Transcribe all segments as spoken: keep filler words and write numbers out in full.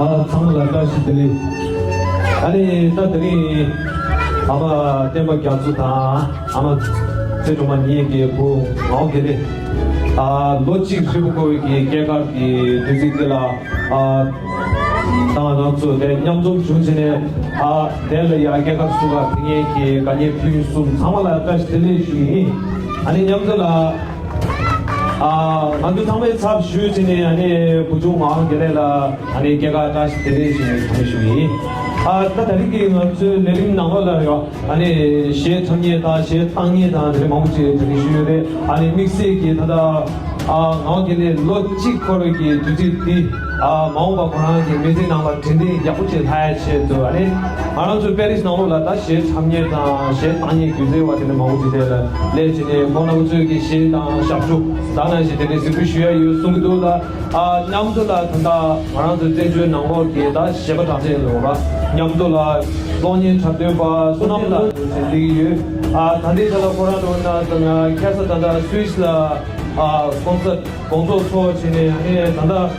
ཨ། ཚང་མ་ལ་བཀྲ་ཤིས་བདེ་ལེགས། ཨ་ནི་ད་དེ་རིང་ཨ་མ་བསྟན་པ་རྒྱ་མཚོ་དང་ཨ་མ་ཚེ་སྒྲོལ་མ་གཉིས་ཀྱི་བུ་ངག་དབང་དགེ་ལེགས། ཨ། ལོ་གཅིག་ཧྲིལ་པོ་འཁོར་བའི་གི་སྐྱེས་སྐར་གྱི་དུས་ཚིགས་དེ་ལ། ཨ། ད་ང་རང་ཚོ་དེ་མཉམ་འཛོམས་བྱུང་བྱས་ནས། ཨ། དེ་ལ་ཡ་སྐྱེས་སྐར་བསུ་བ་དེ་ངེད་ཀྱི་དགའ་ཉེ་ཕུན་སུམ་ཚང་མ་ལ་བཀྲ་ཤིས་བདེ་ལེགས་ཞུ་ཡིན། ཨ་ནི་མཉམ་དུ་ལ། ཨ། ང་ཚོ་ཚང་མའི་ཚབ་ཞུས་བྱས་ནས། ཨ་ནི་བུ་ཆུང་ངག་དབང་དགེ་ལེགས་ལ། ཨ་ནི་སྐྱེས་སྐར་བཀྲ་ཤིས་བདེ་ལེགས་ཞེས་ནས་ཞུ་ཡིན། ཨ། ད་ད་རིང་གི་ང་ཚོའི་ལས་རིམ་ནང་ལོགས་ལ་ཡོད། ཨ་ནི་གཞས་འཁྲབ་མཁན་དང་གཞས་བཏང་མཁན་དང་དེ་འདྲ་མང་པོ་ཅིག་དེ་རིང་ཞུ་ཡོད་རེད། ཨ་ནི་དམིགས་བསལ་གྱིས་ད་ལྟ། ཨ། ངག་དབང་དགེ་ལེགས་ལོ་གཅིག་འཁོར་བའི་གི་དུས་ཚིགས་འདི། ཨ། མ་འོངས་པ་ཁོ་རང་གི་མི་ཚེ་ནང་ལ་དྲན་རྟེན་ཡག་པོ་ཅིག་ལྷག་ཡ་ཆེད་དུ། ཨ་ནི་ང་རང་ཚོ་པེ་རིས་ནང་ལོགས་ལ་ད་གཞས་འཁྲབ་མཁན་དང་གཞས་བཏང་མཁན་སྒྱུ་རྩལ་བ་དེ་འདྲ་མང་པོ་ཅིག་དེ་ལ་སླེབས་བྱས་ནས་ཁོང་རྣམ་པ་ཚོས་ཀྱི་གཞས་དང་ཞབས་བྲོ་ད་ནང་བཞིན་དེ་འདྲ་གཟིགས་འབུལ་ཞུ་ཡ་ཡོད་གསུང་གི་འདུག་ད། ཨ། མཉམ་དུ་ལ་ད་ལྟ་ང་རང་ཚོའི་བཙན་བྱོལ་ནང་ལོགས་ཀྱི་ད་གཞས་པ་གྲགས་ཅན་ལོ་ར། མཉམ་དུ་ལ་གློག་བརྙན་འཁྲབ་སྟོན་པ་བསོད་ནམས་ལགས་ཟེར་འདི་གི་ཡོད། ཨ། ད་ལྟའི་ཆ་ལ་ཁོ་རང་ཚོ་ན་ཁ་སང་ད་ལྟ་སུད་སི་ལ། ཨ། ཀོན་སར་དགོང་ཚོགས་འཚོགས་བྱས་ནས། ཨ་ནི་ད་ལྟ་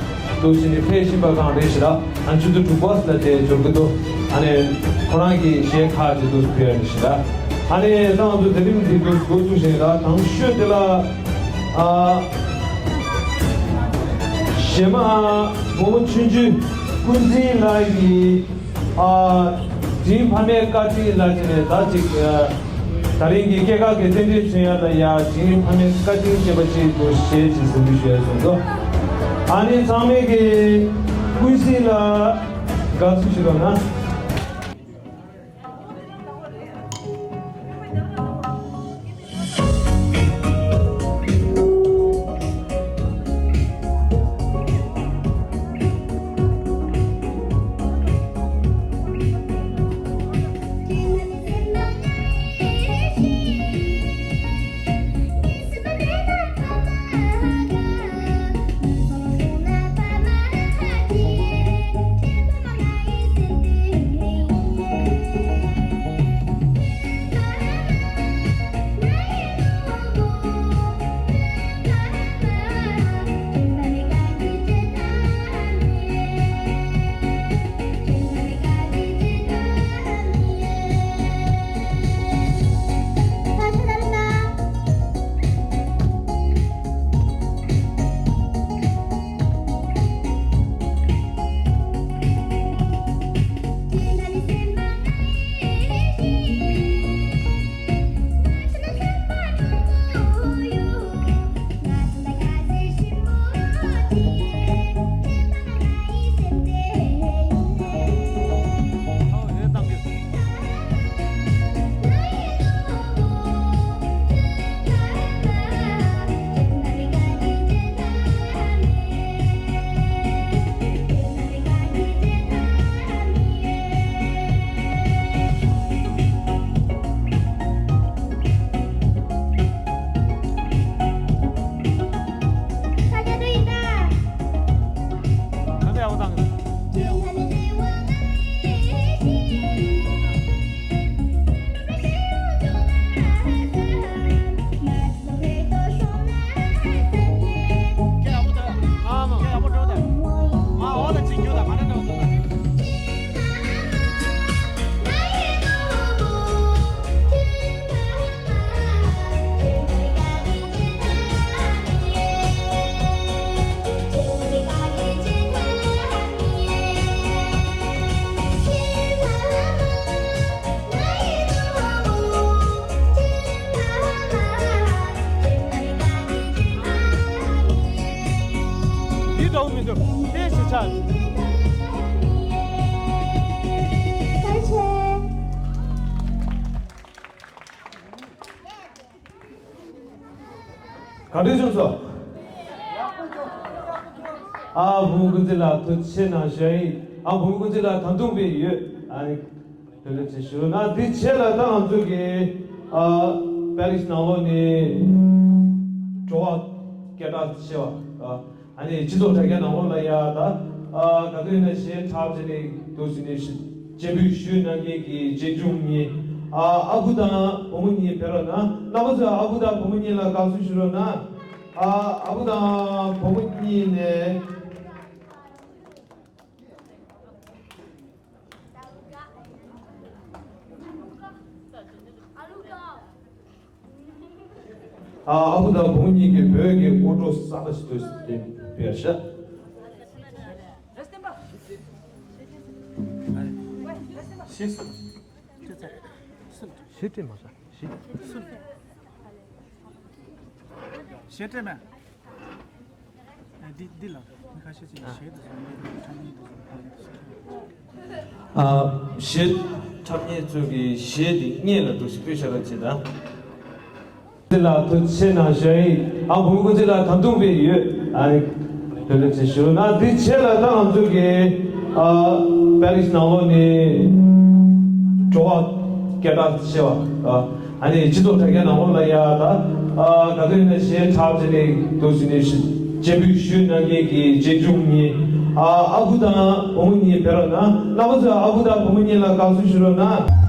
འདུག་བྱས་ནས་ཕེབས་བཞིན་པ་གང་རེད་ཞེ་ད། ཨ། ཆུ་ཚོད་དྲུག་པ་ལ་དེ་འབྱོར་གི་འདུག་ཨ་ནི་ཁོ་རང་གི་གཞས་ཁག་ཅིག་འདུག་ཕེབས་ཡ་ཞེ་ད། ཨ་ནི་ད་ང་ཚོ་དེ་རིང་འདི་འདུག་འགོ་བཙུགས་བཞིན་ད་དང་ཤོས་དེ་ལ། ཨ། གཞས་མ་བུ་མོ་ཆུང་ཆུང་ཀུན་གཟིགས་ལགས་ཀྱིས། ཨ། དྲིན་ཕ་མའི་བཀའ་དྲིན་ལ་བརྟེན་ནས་ད་ཅིག་ཨ། ད་རིང་གི་སྐྱེས་སྐར་གྱི་རྟེན་འབྲེལ་མཚོན་ཡ་ལ་ཡ་དྲིན་ཕ་མའི་བཀའ་དྲིན་ཅེས་པ་ཅིག་ཏུ་གཞས་ཅིག་གཟིགས་འབུལ་ཞུ་ཡ་སོང་ཙང་། ཨ་ནི་ཚང་མས་ཀྱི་ཀུན་གཟིགས་ལ་དགའ་བསུ་ཞུ་རོགས་གནང་། འདི་འདྲ་བོ་མི་འདུག་དེ་ཞིག་ཆགས། ག་འདྲ་བྱུང་སོང་། ཨ། བུ་མོ་ཀུན་གཟིགས་ལགས་ཐུགས་རྗེ་གནང་ཞུ་ཡིན། ཨ། བུ་མོ་ཀུན་གཟིགས་ལགས་ད་དུང་བས་ཡོད། ཨ་ནི་དོན་ལེགས་ཆེ་ཞུ་ན། འདི་བྱས་ལ་ད་ང་ཚོ་གི། ཨ། པེ་རིས་ནང་ལོགས་ནས་འགྲོ་བ་སྐད་གྲགས་ཆེ་བ། ཨ། ཨ་ནི་སྤྱི་ཚོགས་དྲ་རྒྱ་ནང་ལོགས་ལ་ཡ་ད། ཨ། ག་དུས་ཡིན་ན་གཞས་འཁྲབ་བྱས་ནས་འདུག་ཟེར་ནས་སྤྱན་འབུལ་ཞུས་གནང་མཁན་གྱི་གཅེན་གཅུང་གཉིས། ཨ། ཨ་ཁུ་དང་བུ་མོ་གཉིས་ཕེབས་རོགས་གནང་། རྣམ་པ་ཚོས་ཨ་ཁུ་དང་བུ་མོ་གཉིས་ལ་དགའ་བསུ་ཞུ་རོགས་གནང་། ཨ། ཨ་ཁུ་དང་བུ་མོ་གཉིས་ནས། ཨ་ཨ་ཁུ་དང་བུ་མོ་གཉིས་ཀྱིས་བོད་ཀྱི་སྐོར་བྲོ་གསར་པ་ཞིག་ཏུ་སྤེལ་ཤག་གཞས་སྤྲད་མ་ཤག་གཞས་སྤྲད་མ། འདི་འདི་ལ་མི་ཁ་ཤས་ཅིག་གིས་གཞས་དེ་ཚོ་འཁྲབ་མཁན་དེ་ཚོ། ཨ། གཞས་འཁྲབ་མཁན་ཚོ་གིས་གཞས་དེ་སྔོན་ལ་འདུག་སེ་སྤེལ་བཞག་རོགས་བྱེད་དང་། འདི་ལ་ཐུགས་རྗེ་ཆེ་གནང་ཞུ་ཡ་ཡིན། ཨ་བུ་མོ་སྐུ་མཁྱེན་ལགས་ད་དུང་དཔེ་ཡོད། ཨ་ནི་དོན་ལེགས་ཆེ་ཞུ་ན། འདི་རྗེས་ལ་ད་ང་ཚོ་གི་ཨ་པེ་རིས་ནང་ལོགས་ནས་འགྲོ་བ་སྐད་གྲགས་ཆེ་བ། ཨ་ནི་སྤྱི་ཚོགས་དྲ་རྒྱ་ནང་ལོགས་ལ་ཡ་ད་ཨ་ག་དུས་ཡིན་ན་གཞས་འཁྲབ་བྱས་ནས་འདུག་སེ་ནས་སྤྱན་འབུལ་ཞུས་གནང་མཁན་གྱི་རྗེས་འཇུག་གཉིས། ཨ་ཨ་ཁུ་དང་བུ་མོ་གཉིས་ཕེབས་རོགས་གནང་། རྣམ་པ་ཚོས་ཨ་ཁུ་དང་བུ་མོ་གཉིས་ལ་དགའ་བསུ་ཞུ་རོགས་གནང་།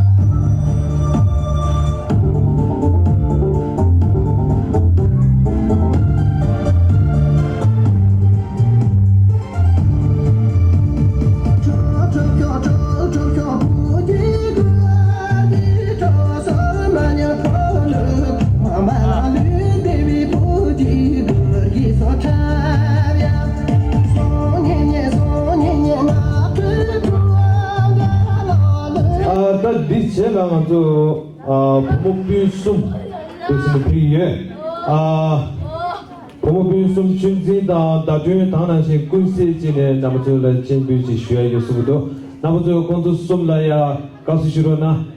ཨ་ད་འདི་རྗེས་ལ་ང་ཚོ་ཨ་བུ་མོ་སྤུན་གསུམ་དུ་ཕེབས་ཀྱི་ཡོད། ཨ་བུ་མོ་སྤུན་གསུམ་ཆུ་འཛིན་དང་ཟླ་སྒྲོན་དེ་ནང་བཞིན་ཀུན་གསལ་བཅས་ནས་རྣམ་པ་ཚོ་ལ་སྤྱན་འབུལ་ཅིག་ཞུ་ཡ་ཡོད་གསུངས་འདུག་རྣམ་པ་ཚོས་ཁོང་ཚོ་གསུམ་ལ་ཡ་དགའ་བསུ་ཞུ་རོགས་གནང་།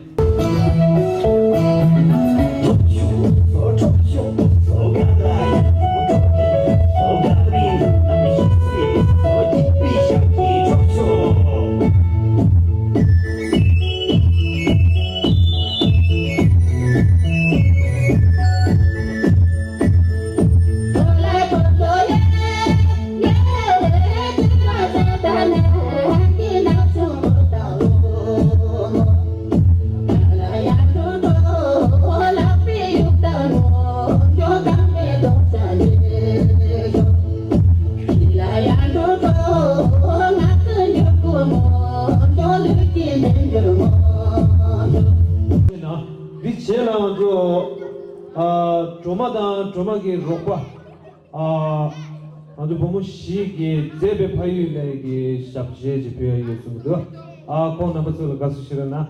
འདི་རྗེས་ལ་ང་ཚོ་ཨ་སྒྲོལ་མ་དང་སྒྲོལ་མ་གི་རོགས་པ། ཨ་ང་ཚོ་བུ་མོ་བཞི་གིས་མཛེས་པའི་ཕ་ཡུལ་ལས་ཀྱི་ཞབས་རྗེས་ཀྱི་ཕུལ་ཡ་ཡོད་གསུངས་འདུག་ཨ་ཁོང་རྣམ་པ་ཚོ་ལ་དགའ་བསུ་ཞུ་རོགས་གནང་།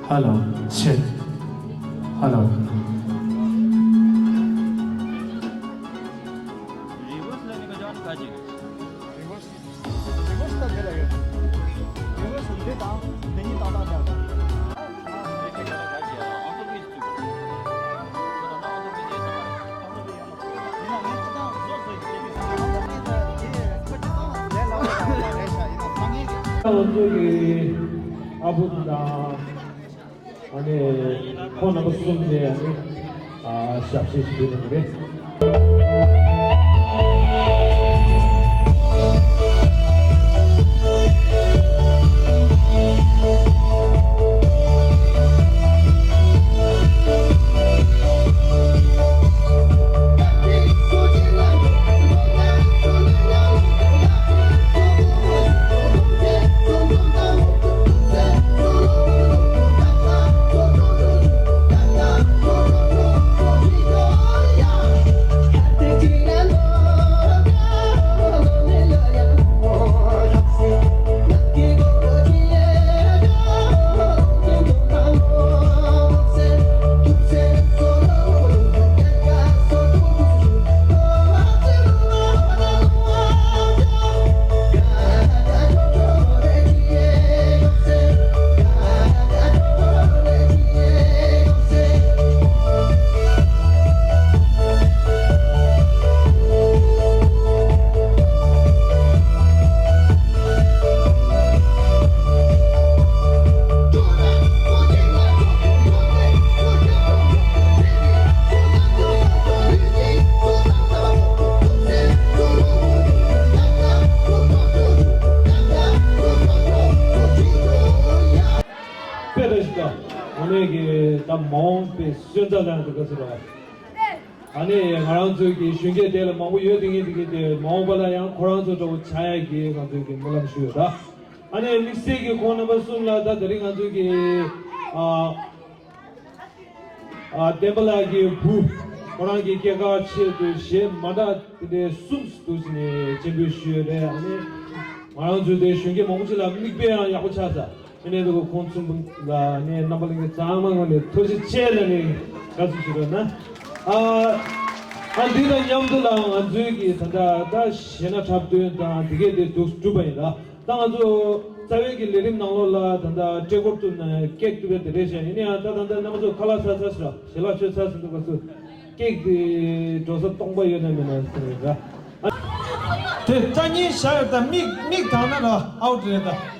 Hello, check. Hello. ང་ཚོ་གི་ཨ་བུ་དང་ཨ་ནི་ཁོང་རྣམ་པ་གསུམ་ནས་ཨ་ནི་ཨ་ཞབས་ཕྱི་ཞུ་གི་ཡོད་པ་རེད། དཔེ་རེ་ཞིག་དང་ཨ་ནེ་གི་ད་མ་འོངས་པའི་སོན་རྩ་ལ་ཡང་དེ་ག་ཚོད་རེད། ཨ་ནེ་ང་རང་ཚོའི་གི་གཞོན་སྐྱེས་དེ་ལ་མང་པོ་ཡོད་དེ་ངེས་དེ་གི་དེ་མ་འོངས་པ་ལ་ཡང་ཁོ་རང་ཚོ་འདྲ་བོ་ཆགས་ཡ་གི་ང་ཚོའི་གི་སྨོན་ལམ་ཞུ་ཡོད་ད། ཨ་ནེ་དམིགས་བསལ་གྱི་ཁོང་རྣམ་པ་གསུམ་ལ་ད་དེ་རིང་ང་ཚོའི་གི་ཨ། ཨ། བསྟན་པ་ལགས་ཀྱི་བུ། ཁོ་རང་གི་སྐྱེས་སྐར་ཆེད་དུ་གཞས་མ་འདྲ་དེ་འདྲའི་གསུམ་འདུག་ཟེར་ནས་སྤྱན་འབུལ་ཞུས་ཡོད་རེད། ཨ་ནི་ང་རང་ཚོའི་དེ་གཞོན་སྐྱེས་མང་པོ་ཅིག་ལ་མིག་དཔེ་ཡང་ཡག་པོ་ཆགས་ས། ཨ་ནི་འདུག་ཁོང་གསུམ་པོ་ལ་ཨ་ནི་རྣམ་པ་ལྷན་རྒྱས་ཚང་མ་ངོས་ནས་ཐུགས་རྗེ་ཆེ་ལབ་ནས་དགའ་བསུ་ཞུ་རོགས་གནང་། ཨ། ཨ་འདི་དང་མཉམ་དུ་ལ་ང་ཚོའི་གི་ད་ལྟ་ད་གཞས་སྣ་འཁྲབ་སྟོན་དང་དེ་གས་དེ་འདུག་གྲུབ་པ་ཡིན་ད། ད་ང་ཚོ་རྩ་བའི་གི་ལས་རིམ་ནང་ལོགས་ལ་ད་ལྟ་སྤྲད་སྐོར་བཏུབ་ན་ཀེག་བཏུབ་པའི་དེ་འདྲས་བྱས། ཡིན་ན་ཡང་ད་ད་ལྟ་རྣམ་པ་ཚོ་ཁ་ལག་ཚར་ཚར་ཞིག་ལ་ཞལ་ལག་མཆོད་ཚར་ཟིན་འདུག་ག་ཚོད་ཀེག་དེ་འགྲོ་ས་སྟོང་པ་ཡོད་ན་མེད་ན་ཟེར་ཡོད་ད། དེ་ད་གཉིས་བཞག་ཡོད་ད། མིག་མིག་དང་ན་ར་ཨའུ་ཊི་རེད་ད།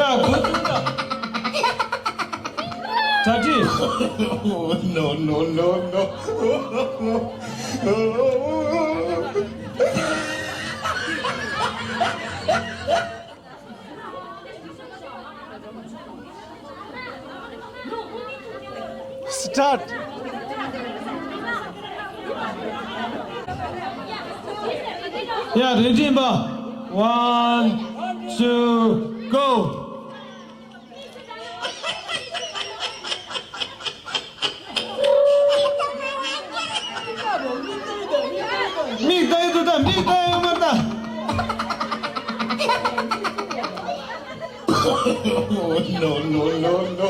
ཡ། གོ་ཐུབ་ད། གྲ་སྒྲིག No, no, no, no. Start. ཡ། རིན་ཆེན་པ། One, two, go. མིག་ལྟ་ཡི་འདུག་ད། མིག་ལྟ་ཡོད་མ་ད། No, no, no, no.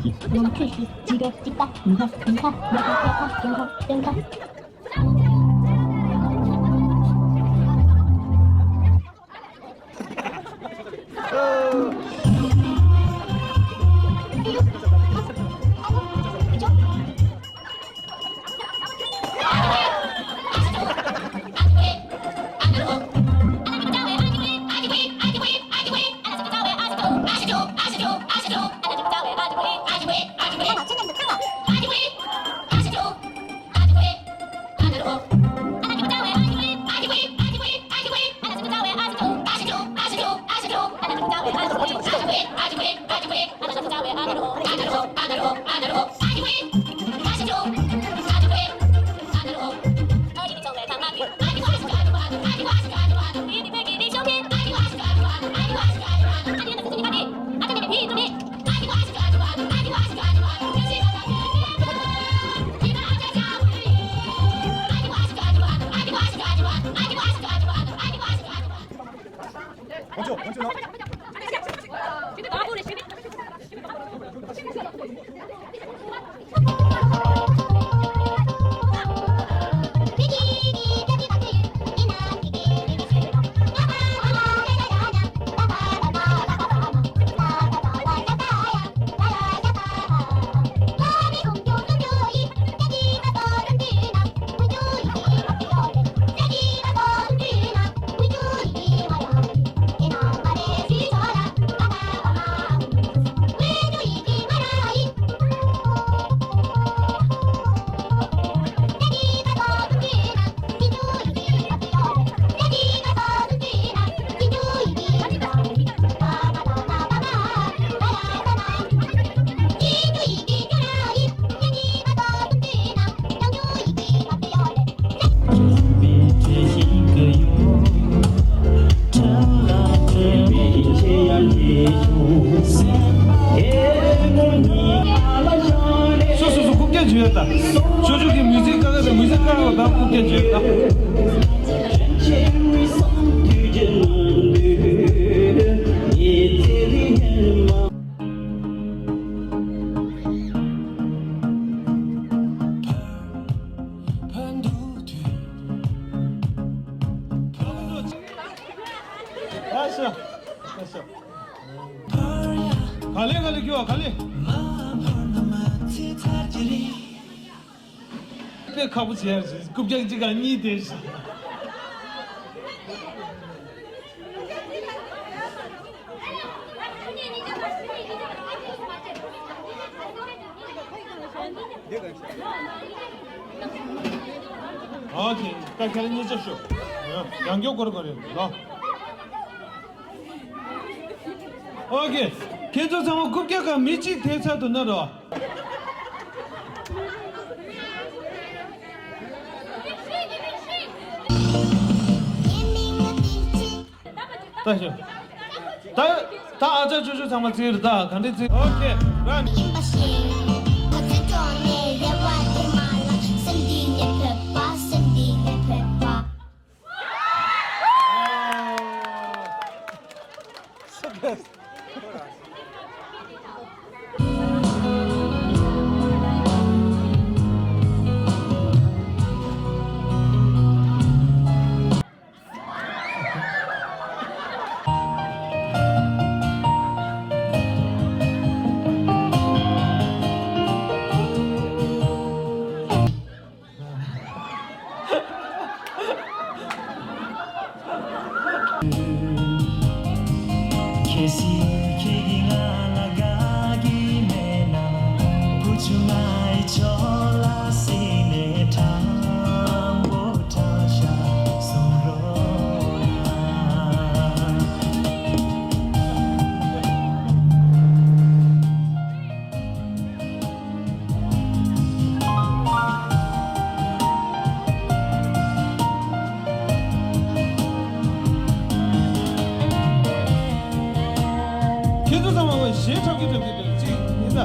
ནམ་ཁྱོད་ཤི་ཅི་རེད་ཅི་ད་ཉི་ཁ་ཉི་ཁ་ཉི་ཁ་ཉི་ཁ་སྟོན་ཁ་སྟོན་ཁ། སོ་སོ་སོ་རྐུབ་བཀྱག་བྱེད་ཡ་ད། ཅོ་ཅོ་གི་མི་ཚེ་དཀའ་ག་རེད། མི་ཚེ་དཀའ་བ་ད་རྐུབ་བཀྱག་བྱེད་ཡ་ད། ཨ་ཤ། ཨ་ཤ། ག་ལེ་ག་ལེ་ཁྱོད་ག་ལེ། དཔེ་ཁག་པོ་བྱས་ཡ་རེད། རྐུབ་བཀྱག་གཅིག་ག་གཉིས་དེ་ཞིག་ཨོ་ཁེ། ད་ཁྱེད་རང་གཉིས་ཆ་ཤོག་ཡང་མགྱོགས་སྐོར་དགོས་རེད་ལོ། ཨོ་ཁེ། ཁྱེད་ཚོ་ཚང་མ་རྐུབ་བཀྱག་ག་མི་གཅིག་དེའི་ཚབ་ཏུ་ན་རོ། ད་ཞུ། ད་ད་ཨ་ཅག་ཅོ་ཅོ་ཚང་མ་རྩིས་རེད། ད་ག་འདྲས་རྩིས། ཨོ་ཁེ། རན། ཡིན་པ་ཞིག་ཁ་ཚ་དྲོ་ནས་རེ་བ་དེ་མ་ལ་སེམས་འདི་ནས་ཕེབས་པ། སེམས་འདི་ནས་ཕེབས་པ། ཁྱེད་ཚོ་ཚང་མ་ཞེ་དྲག་གི་དྲག་གི་དྲག་གཅིག་ཡིན་ད།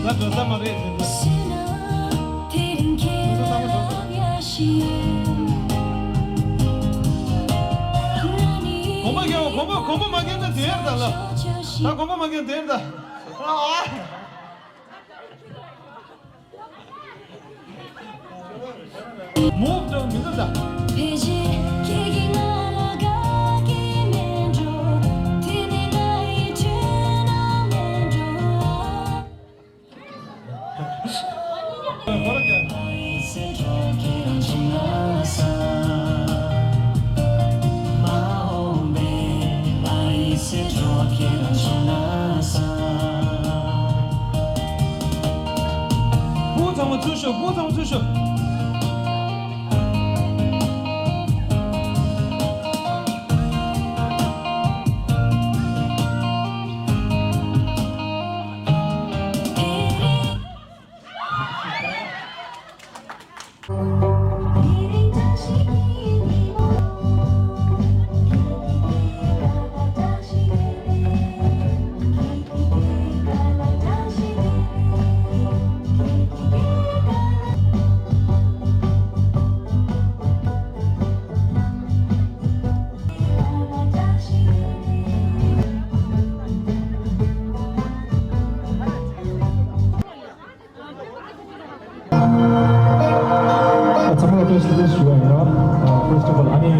ད་འགྲོ་ས་མ་རེད་ཟེར་འདུག་ཁྱེད་ཚོ་ཚང་མ་འགྲོ་ས། དགོངས་པ་མ་མཁྱེན་ན་དེར་ད་ལ། ད་དགོངས་པ་མ་མཁྱེན་དེར་ད། ཨ། མུ་བཏང་མི་འདུག་ད། ཕལ་ཆེར་ཁྱེད་ཀྱིས་ང་ལ་དགའ་གི་མེད་འགྲོ། དེ་ནི་ང་ཡི་དོན་དག་མེད་འགྲོ། སྐུ་ཚང་མ་ཚུར་ཤོག་སྐུ་ཚང་མ་ཚུར་ཤོག་ཚང་མ་ལ་བཀྲ་ཤིས་བདེ་ལེགས་ཞུ་བ་ཡིན། ཨ། First of all ཨ་ནི་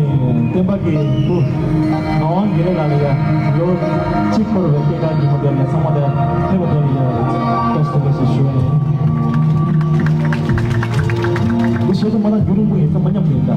བསྟན་པ་གི་སྐུ་ངག་དབང་དགེ་ལེགས་ལགས་ལ་ཡ་ལོ་གཅིག་འཁོར་བའི་སྐྱེས་སྐར་ཉིན་མོ་དེ་ལ་ཚང་མ་ལ་ཕེབས་པ་དེ་ལ་ཡ་བཀྲ་ཤིས་བདེ་ལེགས་ཞེས་ཞུ་བ་ཡིན། འདི་བཤད་དུ་མ་ན་རྒྱུན་རིང་པོ་ཡིན་ཙང་མ་ཉམས་ཡིན་ད།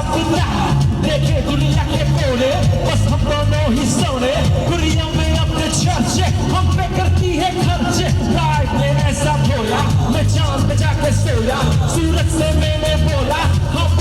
देखे दुनिया के कोने, बस हम दोनों ही सोने। दुनिया में अब तो चर्चे, हम पे करती है खर्चे। लाइफ ने ऐसा धोया, मैं चांद पे जाके सोया। सूरज से मैंने बोला, हम